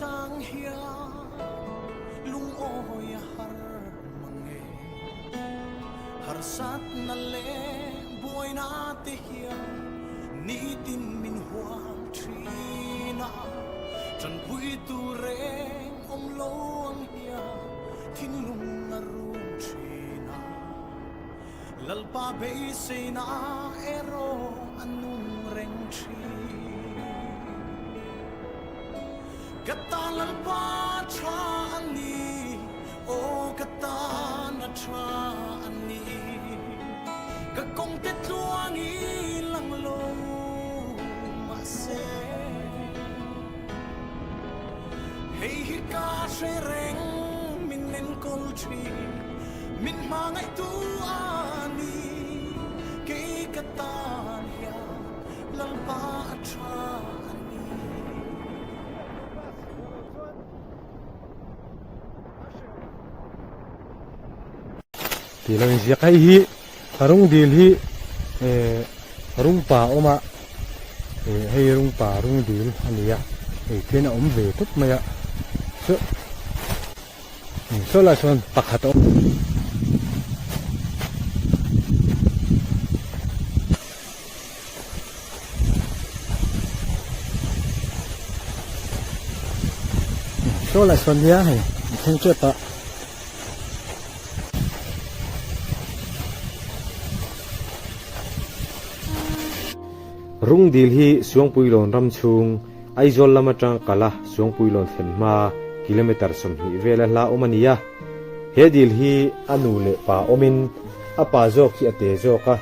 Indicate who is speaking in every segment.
Speaker 1: chang hian lungawi a har mang e. Harsatna leh buaina te hian nitin min hual thin a, tanpui tur reng awm lo ang hian thinlung a rum thin a. Lalpa beiseina erawh a nung reng thin. Ka tan Lalpa tha a ni, aw ka tan a tha a ni. Ka kawngte tluang i lang lo mahse, hei hi ka hre reng min enkawl thin. Min hmangaihtu a ni, kei ka tan hian Lalpa a tha a ni.
Speaker 2: Tih lo inziak hei hi rung dil hi eh rung pa a awm a eh hei rung pa rung dil a ni a hei khian a awm ve tawp mai a saw Saw lai sawn pakhat a awm. Saw lai sawn nia hei a thleng tep a.
Speaker 3: Rungdil hi Suangpuilawn ram chhung Aizawl lam atanga kal a Suangpuilawn thlen hma kilometre 20 vela hla awm a ni a. He dil hi a nu leh pa awmin a pa zawk hi a te zawk a.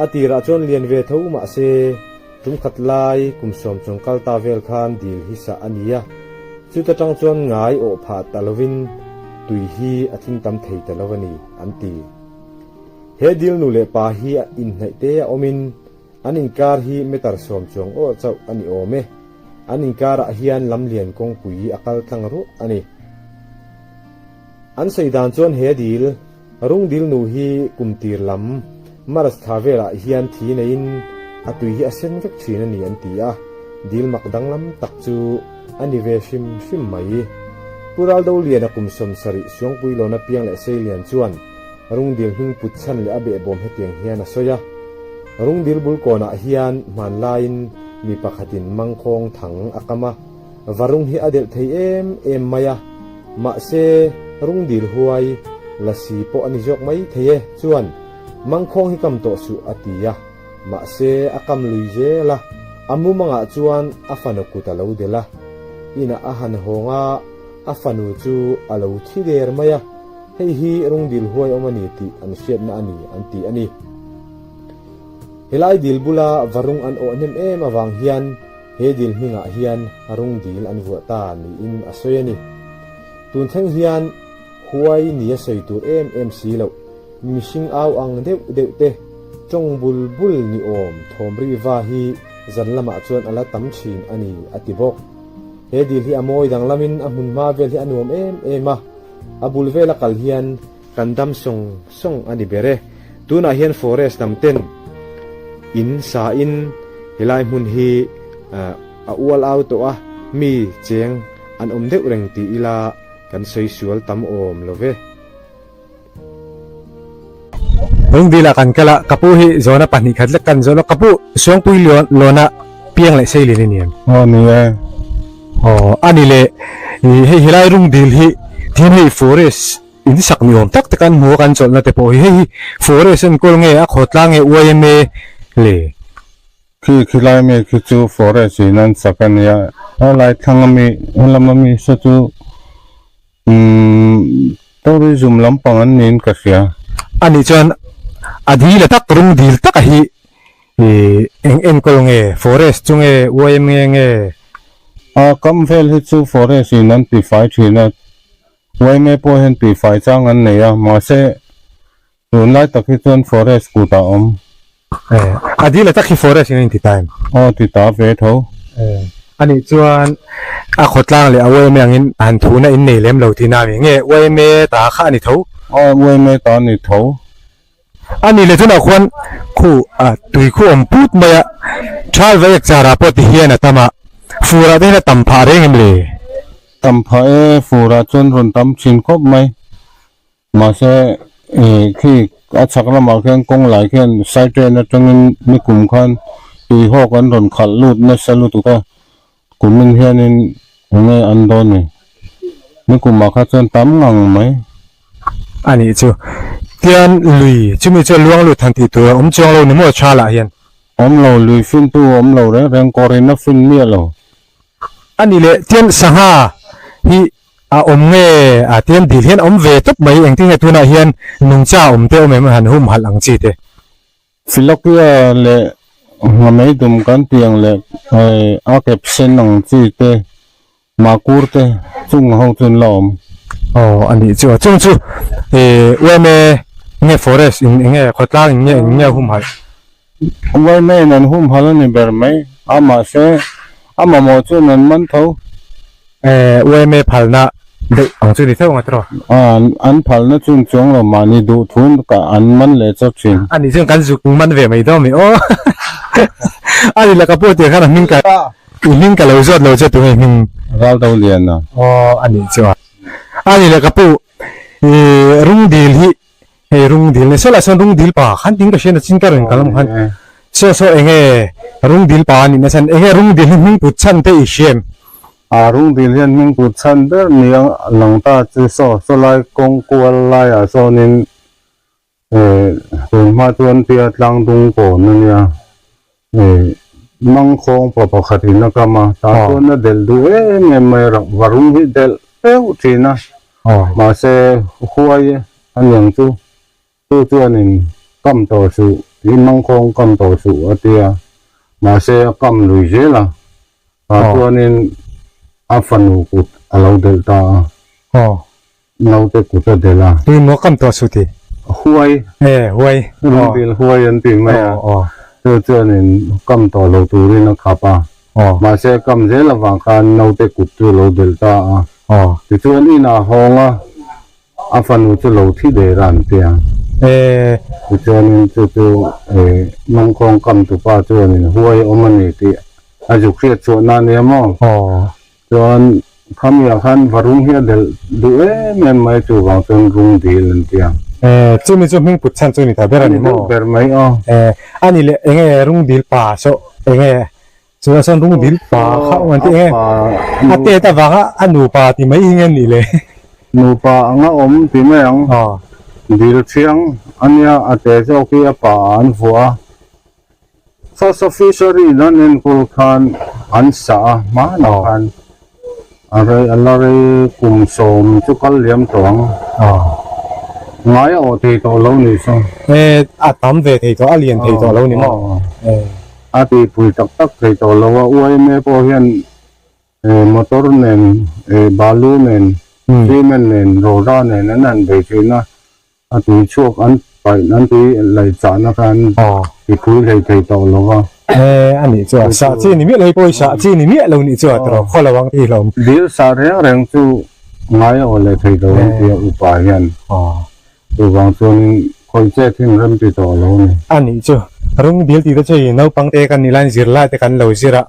Speaker 3: A tirah chuan lian ve tho mahse tum khat lai kum sawm chung kal ta vel khan dil hi sah a ni a. Chuta tang chuan ngai awh phah ta lovin tui hi a tling tam thei ta lo a ni an ti. He dil nu leh pa hi a inhnaih te a awmin An inkar hi meter 10 chuang awh chauh a ni awm e. An inkarah hian lamlian kawngpui a kal tlang ruah a ni. An sawi dan chuan he dil, Rungdil nu hi kum tir lam, March thla velah hian thi neiin a tui hi a sen vek thin a ni an ti a, dil mak danglam tak chu a ni ve hrim hrim mai. Pu Raldoliana kum 70 Suangpuilawna piang leh Seilian chuan Rungdil hming put chhan leh a behbawm hetiang hian a sawi a, Rungdil bul kawnah hian hmanlaiin mi pakhatin mangkhawng thang a kam a, varung hi a delh thei em em mai a, mahse rungdil huai lasi pawh a ni zawk mai thei e chuan mangkhawng hi kam tawh suh a ti a, mahse a kam lui zel a, a mumangah chuan a fanu kut a lo delh a, inah a han hawng a, a fanu chu a lo thi der mai a. Hei hi rungdil huai awm a ni tih an hriatna a ni an ti a ni. Helai dil bula varung an awh hnem em avang hian he dil hmingah hian rungdil an vuah ta niin a sawi a ni. Tun thleng hian huai nia sawi tur em em si loh, mihring au ang deuh deuh te, tawng bul bul ni awm thawm ri va hi zan lamah chuan a la tam thin a ni a ti bawk. He dil hi a mawi danglamin a hmunhma vel hi a nuam em em a. A bul vela kal hian kan dam sawng sawng a ni ber e. Tunah hian forest lam ten in sa in helai hmun hi a ual au tawh a, mi cheng an awm deuh reng ti ila kan sawi sual tam awm lo ve.
Speaker 2: Rungdil ah kan kal a, ka pu hi zawna pahnih khat lek kan zawn a, ka pu Suangpui Lawna piang leh Seilin i ni em?
Speaker 4: Aw ni e.
Speaker 2: Aw a ni le, hei helai Rungdil hi tihian hei forest in sak ni awm tak tak an hmu a kan chawlhna te pawh hi, hei hi forest enkawl nge a khawtlang nge yma le?
Speaker 4: Khi khilai mi khi chu forest in an sak a nia, helai thlang ami helam ami saw chu Umm tourism lampang an niin ka hria.
Speaker 2: Anih chuan a dil a tak rung dil taka hi ih eng enkawl nge forest chu nge yma nge?
Speaker 4: A kam vel hi chu forest in an tihfai thin a, yma pawh hian tihfai chang an nei a, mahse tunlai tak hi chuan forest kut ah a awm.
Speaker 2: A dil a tak hi forest in a inti ta em?
Speaker 4: Aw ti ta ve tho.
Speaker 2: Anih chuan a khawtlang leh a yma angin han thuna in nei lem lo tihna ami nge yma ta kha a ni tho?
Speaker 4: Aw yma ta a ni tho.
Speaker 2: A nih leh tunah khuan khu a tui khu awm put mai a, thal vaek char ah pawh ti hian a tam a, fur ah te hian a tam phah reng em le?
Speaker 4: tam phah e furah chuan rawn tam thin khawp mai mahse ih khi a chhak lamah khian kawng lai khian side atangin nikum khan tuihawk an rawn khalh lut nasa lutuk a. Kumin hianin enge an dawn ni? Nikumah kha chuan tam ngang mai.
Speaker 2: A nih chu. Tian lui chumi chu a luang lut han tih tur a awm chuang lo ni maw tha lah hian?
Speaker 4: Awm lo, lui fintu a awm lo reng reng, kawrin a fin miah lo.
Speaker 2: A nih leh tian sangha hi a awm nge a tian dil hian a awm ve tawp mai, engtin nge tunah hian nungcha awm te awm em han humhalh ang chi te?
Speaker 4: Filokia leh Nghamei dum kan tih ang leh a kep sen ang chi te, Mahkur te chung ho chu an la awm.
Speaker 2: Aw a nih chu a chung chu yma nge forest in enge khawtlang in nge eng nge humhalh?
Speaker 4: Yma in an humhalh a ni ber mai a mahse a mamawh chuan an man tho.
Speaker 2: Yma phalna deuh ang chu ni theuh ang a tiraw?
Speaker 4: An phalna chu in chuang lo mahni duh thu ka an man leh chawt thin.
Speaker 2: A nih chuan kan zuk man ve mai dawn mi aw. A ni laka pawh tiang khan a hming ka i hming ka lo zawt lo che tunge hming?
Speaker 4: Raldo Liana.
Speaker 2: Aw a nih chuan. A ni laka pawh i rungdil hi Hei rungdil ni sawlah sawn rungdil pa khan ting ka hriat na chin ka rawn kal ang khan saw saw enge rungdil pa anih na chhan enge rungdil hi hming put chhan te i hriam.
Speaker 4: A rungdil hian hming put chhan ber ni ang lang ta chu saw sawlai kawng kual laiah sawnin eh tun hma chuan tia tlang dung kawn ania eh mangkhawng pa pakhatin a kam a tah chuan a delh duh em em mai a varung hi delh feuh thin a. Mahse, huai a niang chu, chu chuanin kam tawh suh, i mangkhawng kam tawh suh a ti a. Mahse, a kam lui zel a, tah chuanin a fanu kut a lo delh ta a, naute kut a delh a.
Speaker 2: Tui maw kam tawh suh ti?
Speaker 4: Huai.
Speaker 2: E, huai.
Speaker 4: Lungdil huai an ti mai a, chu chuanin kam tawh lo turin a khap a. Mahse, a kam zel avang khan naute kut chu a lo delh ta a. Tichuan inah a hawng a, a fanu chu lo thi der a an ti a. Tichuanin chu chu Mangkhawng kam tupa chuanin huai a awm a ni tih a zuk hriat chhuah na nia maw? Chuan khamiah khan varung hi a delh duh em em mai chuvang chuan rung dil an ti a.
Speaker 2: Chumi chu hming put chhan chu ni ta ber a ni maw?
Speaker 4: A ni deuh ber mai aw.
Speaker 2: A ni leh enge rung dil pa saw enge Chuvang chuan rung dil pa kha awm an tih enge a tet avanga a nupa ti mai hi nge nih le?
Speaker 4: Nupa anga awm ti mai ang. Dil thiang a nia a te zawk hi a pa ah an vuah a. First officer in an enkawl khan an sah a hmanah khan a rei a la rei kum sawm chu kal liam tawh ang. Ngai a awh thei tawh lo nih chu.
Speaker 2: A tam ve thei tawh a lian thei tawh lo ni maw?
Speaker 4: A tihpui tak tak thei tawh lo a, yma pawh hian motor nen, balu nen, cement nen, rawra nen an han bei thin a, a tui chhuak an paih an tui laih chahna kha an tipui hlei thei tawh lo a.
Speaker 2: E a nih chuan sah chi ni miah lo hi pawh hi sah chi ni miah lo nih chuan tawh khaw lo ang tih hlawm.
Speaker 4: Dil sah reng reng chu ngai a aw leh thei lo ang tia upa hian. Chuvang chuanin khawi chet hi an rem ti tawh lo a ni.
Speaker 2: A nih chu, rung dil tih te chu i naupang te kan nih laiin zirlai te kan lo zir a,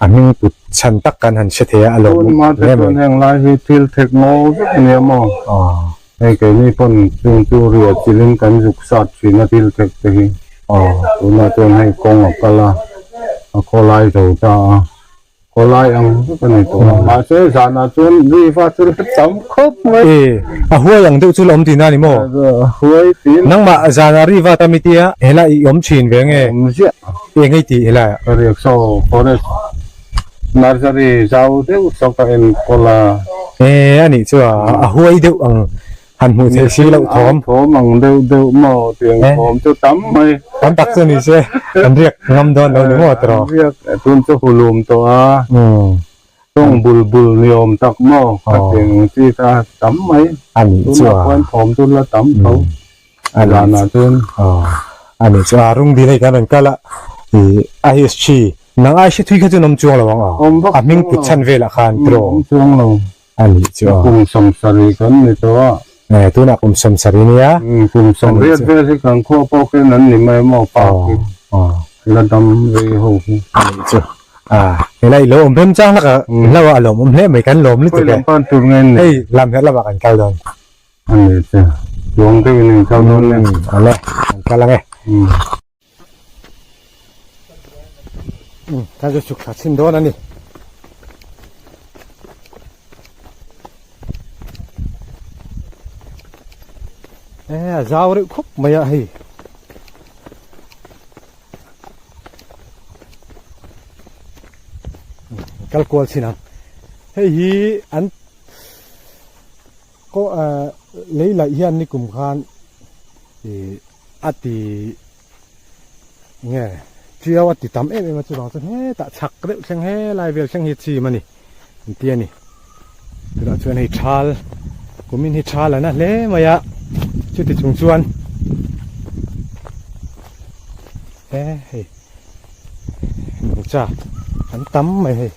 Speaker 2: a hming put chhan tak kan han hre thei a, a lo
Speaker 4: Tun hma te chuan heng lai hi thil thek ngaw vek a nia maw? Hei keini pawn chung chu riah chilhin kan zuk sat thin a thil thek te hi. Tunah chuan hei kawng a kal a, a khawlai zo ta a. Khawlai ang vek a ni tawh a, mahse zanah chuan riva chu la tam khawp mai.
Speaker 2: E, a huai ang deuh chu la awm tihna a ni maw?
Speaker 4: A huai tih.
Speaker 2: Nangmah zanah riva tam i tia, helai i awm thin ve nge?
Speaker 4: Awm ziah.
Speaker 2: Eng ei tih helai ah?
Speaker 4: Ka riak saw forest nursery zau deuh saw ka enkawl a.
Speaker 2: E, a nih chu a, a huai deuh ang. Han hmuh theih si loh thawm.
Speaker 4: Thawm ang deuh deuh maw tiang thawm chu tam mai.
Speaker 2: Tam tak chu ni se kan riak ngam dawn lo ni maw tiraw.
Speaker 4: Riak tun chu hulum tawh a. Tawng bul bul ni awm tak maw ka tiang chi kha tam mai.
Speaker 2: A nih chu a.
Speaker 4: Tunah khuan thawm chu la tam tho.
Speaker 2: A nih chu a nih chu a rung dil hei kan rawn kal a ih a history nang ai hre thui kha chu an awm chuang lo ang a hming put chhan velah khan tiraw.
Speaker 4: Awm chuang lo.
Speaker 2: A nih chu a.
Speaker 4: Kum sawmsarih kan ni tawh a.
Speaker 2: E, tunah kum sawmsarih nia.
Speaker 4: Kum sawmriat vel hi kan khua pawh khian an ni mai maw pa khi. La dam rei ho khi.
Speaker 2: A nih chu a. Helai lo awm rem chang hlak a hlo a lawm awm hle mai kan lawm lutuk e.
Speaker 4: Pan tur nge ni?
Speaker 2: Hei lam her lamah kan kal dawn.
Speaker 4: A ni che. Chuang deuh in in kal dawn em?
Speaker 2: Awle, kan kal ang e. Kan chu chhuk thla chhin dawn a ni. E a zau reuh khawp mai a hei. Kal kual chhin ang. Hei hi an ko lei laih hian nikum khan ih a ti nge chiau a ti tam em em a chuvang chuan hetah chhak deuh thleng helai vel thleng hi chim a ni an ti a ni. Tunah chuan hei thal kumin hi thal a na hle mai a chuti chung chuan he hei nungcha an tam mai hei.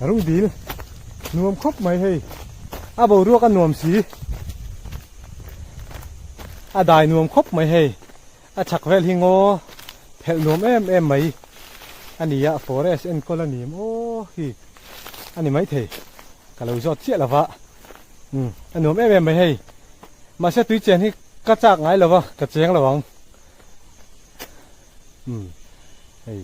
Speaker 2: Rung dil nuam khawp mai hei a boruak a nuam si a dai nuam khawp mai hei a chhak vel hi ngaw phelh nuam em em mai a ni a forest enkawl a ni maw hi a ni maithei ka lo zawt chiah lova umm a nuam em em mai hei mahse tui chen hi ka chak ngai lova ka cheng lo ang umm hei.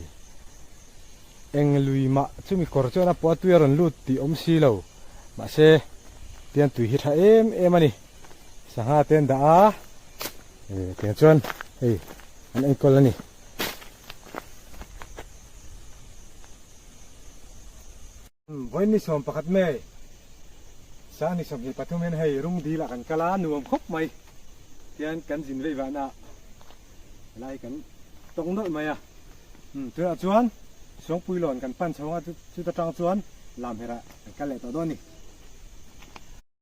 Speaker 2: Eng lui mah chumi kawr chuan a pawh a tui a rawn lut tih awm si lo. Mahse, tian tui hi tha em em a ni. Sangha te an dah a, tiang chuan hei an enkawl a ni. Vawiin ni 11 May, sang ni 23 hian hei rung dil ah kan kal a, nuam khawp mai. Tian kan zin veih vahna ah helai kan tawng nawlh mai a. Umm tunah chuan Suangpuilawn kan pan chho ang a, chuta tang chuan lam herah kan kal leh tawh dawn a ni.